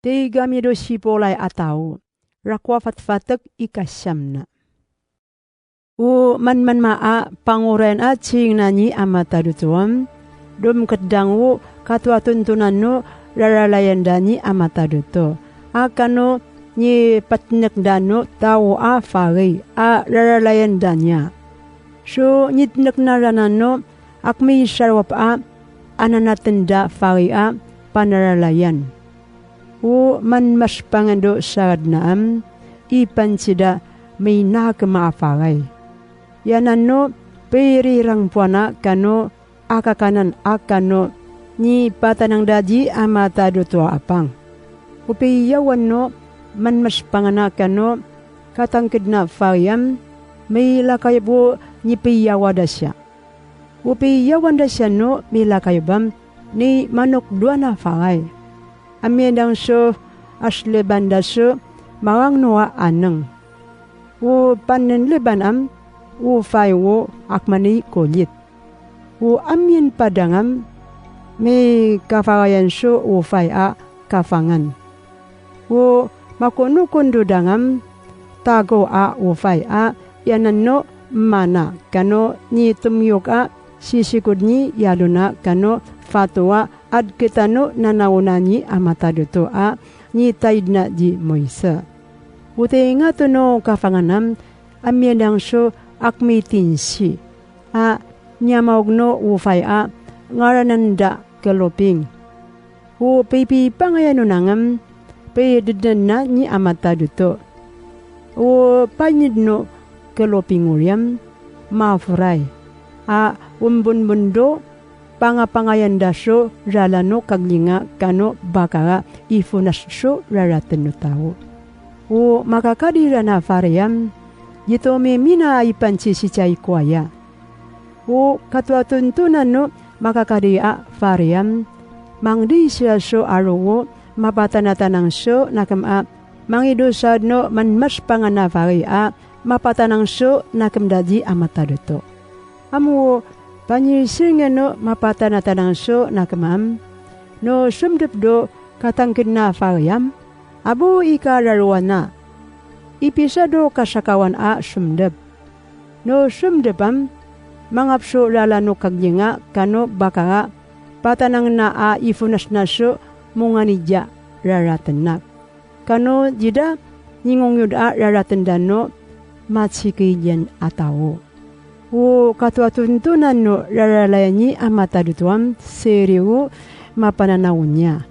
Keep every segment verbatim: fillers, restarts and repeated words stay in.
Di gamido sipolay a taw, rakowa fatfatek i kasiyam na. O manmanma a pangorayan a tsiring na nyi a matadoto am, domket dang o katoatontonan o raralayan da nyi a matadoto. A kano nyi patnek dano taw a fagay a raralayan da niya. So nyitnek na ranan o akmi sarwap a ananaten da fagay a panaralayan. O manmaspangen do saad na am, ipan sida may nakema a fagay. Yanan o pirirangpoana kano akakanan a kano nyi patanang da di a matadoto a apang. O piyawan o manmaspangen a kano katangked na fagay am, may lakayob o nyi piyawa da siya. O piyawan da siya no milakayob am ni manok dowa na fagay. Amiyandang so asleban da so mawang no a aneng. O panenleban am o fay o akmani kolit. O amiyan padang am mikafagayan so o fay a kafangan. O makonokondodang am tago a o fay a yanan no mana kano nyi tomiyok a sisikod nyi yalona kano fato a adketan o nanaona nyi a matadoto a nyi taid na di moysa. O tingato no kafangan am amiyandang so akmi tinsi a niyamaog no o fay a ngaranan da keloping. O pipipangayan o nangem, pidedenen na nyi a matadoto. O panyed no keloping o riyam, maforay. A ombonbon do pangapangayan da so ralan o kaglinga kano baka a ifonas so raraten o taw. O makakadi rana fariyam, gito mimina a ipansisicay ko aya. O katoatontonan o makakadi a fariyam, mangdi siya so aro o mapatanatanang so nakem a mangido saad no manmaspangan a fagay a mapatanang so nakem da di a matadoto. Amo o panyisiringen o mapatanatanang so nakem am, no somdep do katangked na fagay am, abo ikararowan a ipisa do kasakawan a somdep. No somdep am, mangap so ralan o kaglinga kano baka a patanang na a ifonas na so monganiya raraten na. Kano di da nyingongyod a raraten da no matsikiyan a taw. O katoatontonan o raralayan nyi a matadoto am siriyo mapananaw niya.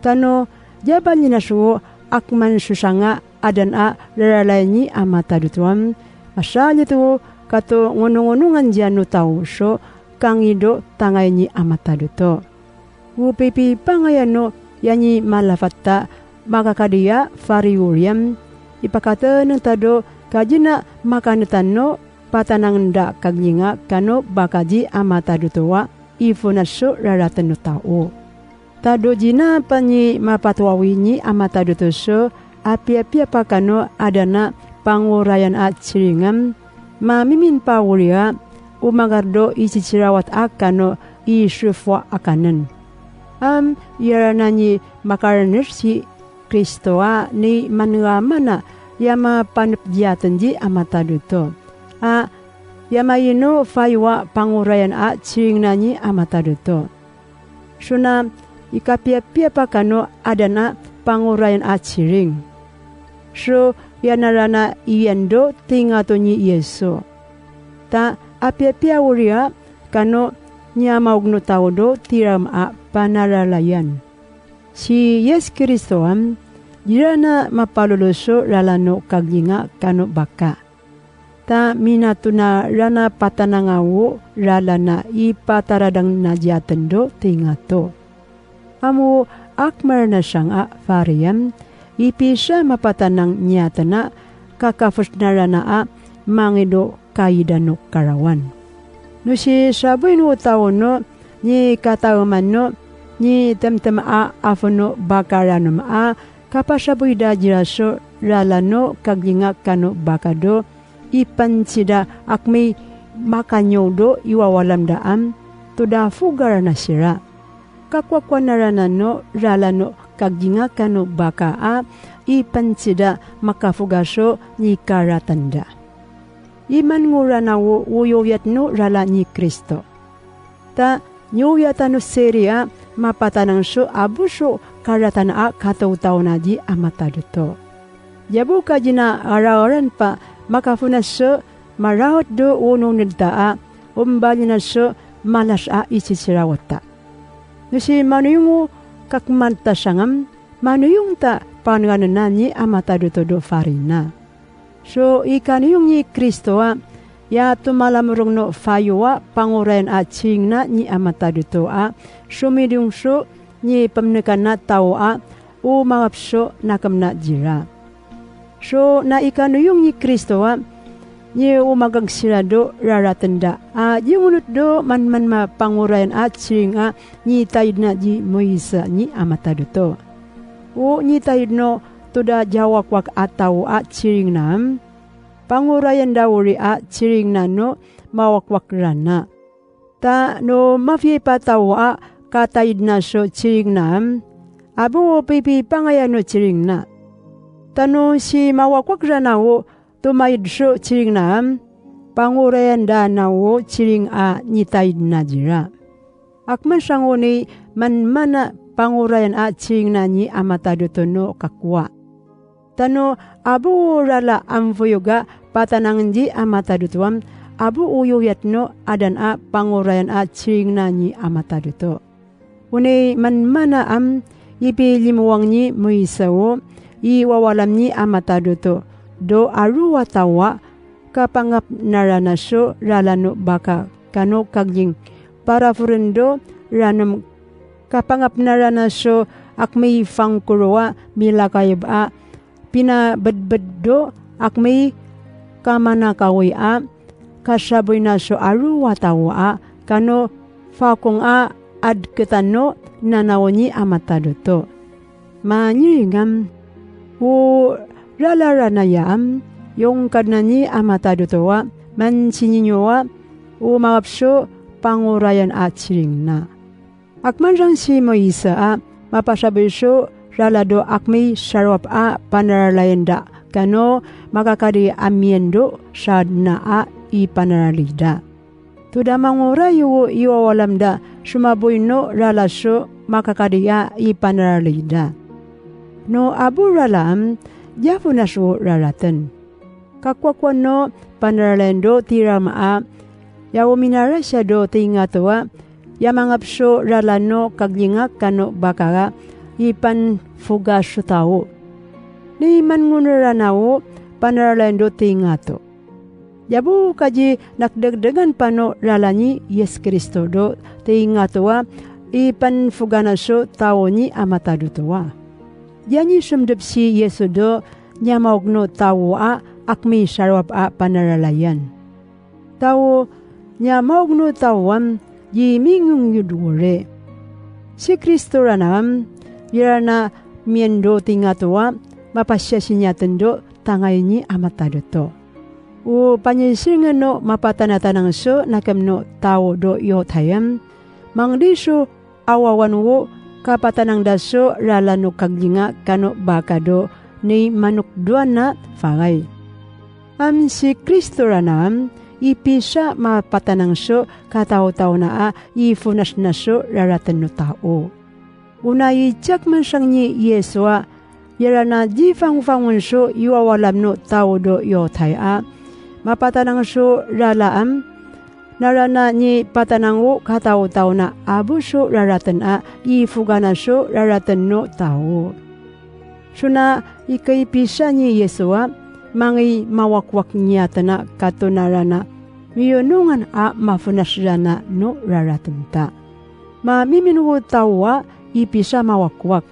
Tano di a bali na so akman so sanga adan a raralayan nyi a matadoto am, masalit o katongonongonongan diyan o taw so kangido tangay nyi a matadoto. O pipipangayan o ya nyi malafat a makakadi a fariyo riyam, ipakateneng ta do ka di na makanetan o patanang da kaglinga kano baka di a matadoto a ifonas so raraten o taw. Ta do di na panyimapatawawin nyi a matadoto so apiyapiya pa kano adan a pangorayan a tsiring am, mamimin pa wori a o magardo i sisirawat a kano i sofowa a kanen. Am iyarana nyi makaraner si Kristo a ni mangaman a ya mapanepdiyaten di a matadoto. A ya maino fayowa pangorayan a tsiring na nyi a matadoto. So na ikapiyapiya pa kano adan a pangorayan a tsiring. So iyanarana iyan do tingato nyi Yesu. Ta apiyapiya wori a kano niyamaog no taw do tiraem a panaralayan. Si Yesu Kristo am, di rana mapalolo so ralan o kaglinga kano baka. Ta minatona rana patananga o ralan a ipataradang na diyaten do tingato. Amo akmarana siyang a fariyan, ipisa mapatanang niyaten a kakafes na rana a mangido kaidan o karawan. No si saboy no taw no, nyi kataeman no, nyi temtem a afen o baka ranom a kapasaboy da dira so ralan o kaglinga kano baka do, ipan sida akmi makanyo do iwawalam da am, to da fogarana sira. Kakowakowa na rana no ralan o kagginga kano baka a ipansi da makafoga so nikaratan da. Iman ngorana o oyoyat no rala ni Kristo. Ta niyoyatan o siri a mapatanang so abo so karatan a kataotaona di a matadoto. Aya bo ka gina araoran pa makafonas so maraot do ononed ta a ombalina so malas a isisirawat ta. No si manoyong o kakmantasangam, manoyong ta panganena ni a matadoto do farina. So ikanoyong ni Kristo a, ya tomalamorong no fayo a pangorayan a siringna ni a matadoto a, somidong so ni pemnekan na taw a, o mangap so na kemna dira. So na ikanoyong ni Kristo a, ni o magagsiran do raraten da a, di ngonot do manman mapangorayan a siring a, ni tayed na di Moise ni a matadoto. O ni tayed no to da jawakwak a taw a siringna am, pangorayan da ori a siringna no mawakwak rana. Ta no mafiya i pataw a katayed na so siringna am, abo o pipipangaya no siringna. Ta no si mawakwak rana o tomayed so siringna am, pangorayan da na o siring a nitayed na dira. Akman sangoni manman a pangorayan a siringna ni a matadoto no kakowa. Ta no abo o rala a mfoyog a patanangen di a matadoto am, abo oyoyat no adan a pangorayan a siringna ni a matadoto. Oni manman a am ipilimoang ni Moise o iwawalam ni a matadoto do aro a taw a kapangapnarana so rala no baka kano kaging paraforen do ranom kapangapnarana so akmei fangkoro a milakayeb a pinabedbed do akmei kamanakawi a kasaboy na so aro a taw a kano fakong a adketan no nanaw ni a matadoto. Manyiringam o rala rana ya am yongkadna ni a matadoto a mansininyo a o mangap so pangorayan a siringna. Akman sangsi Moise a mapasaboy so rala do akmei sarwap a panaralayan da kano makakadi a miyan do sadna a ipanaralay da. To da mangoray o iwawalam da somaboy no rala so makakadi a ipanaralay da. No abo rala am, di a fonas o raraten. Kakowakowan no panaralayan do tiraoma a, ya o minarasa do tingato a, ya mangap so rala no kaglinga kano baka a ipanfoga so taw. Ni mangonera na o panaralayan do tingato. Aya bo ka di nakdegdegan pano rala ni Yesu Kristo do tingato a ipanfoga na so taw ni a matadoto a. Di a ni somdep si Yesu do niya maog no taw a akmei sarwap a panaralayan. Taw niya maog no taw am di mingongyod wori. Si Kristo rana am, iran a miyan do tingato a mapasiyasi niyaten do tangay ni a matadoto. O panyisiringan o mapatanatanang so nakem no taw do Yotaya am, mangdi so awawan o kapatanang da so rala no kaglinga kano baka do ni manokdoan a fangay. Am si Kristo rana am, ipisa mapatanang so kataotaona a ifonas na so raraten no taw. Ona i tiyak man sangni Yesu a, iran a di fangofangon so iwawalam no taw do Yotaya a mapatanang so rala am, na rana ni patanang o kataotaona a bo so raraten a ifoga na so raraten no taw. So na ikaipisa ni Yesu a, mangimawakwak niyaten a kato na rana miyonongan a mafonas rana no raraten ta. Mamimino o taw a ipisa mawakwak.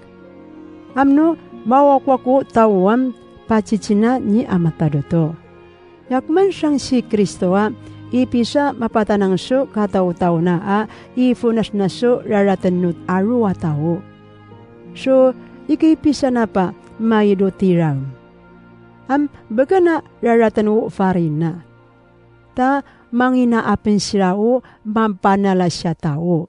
Amno mawakwak o taw am patsitsina ni a matadoto. Aya kman sangsi Kristo a ipisa mapatanang so kataotaona a ifonas na so raraten no aro a taw. So ikaipisa na pa maid o tiraom. Am begen a raraten o farina. Ta mangina a pensiyaw o mampanalasiya taw.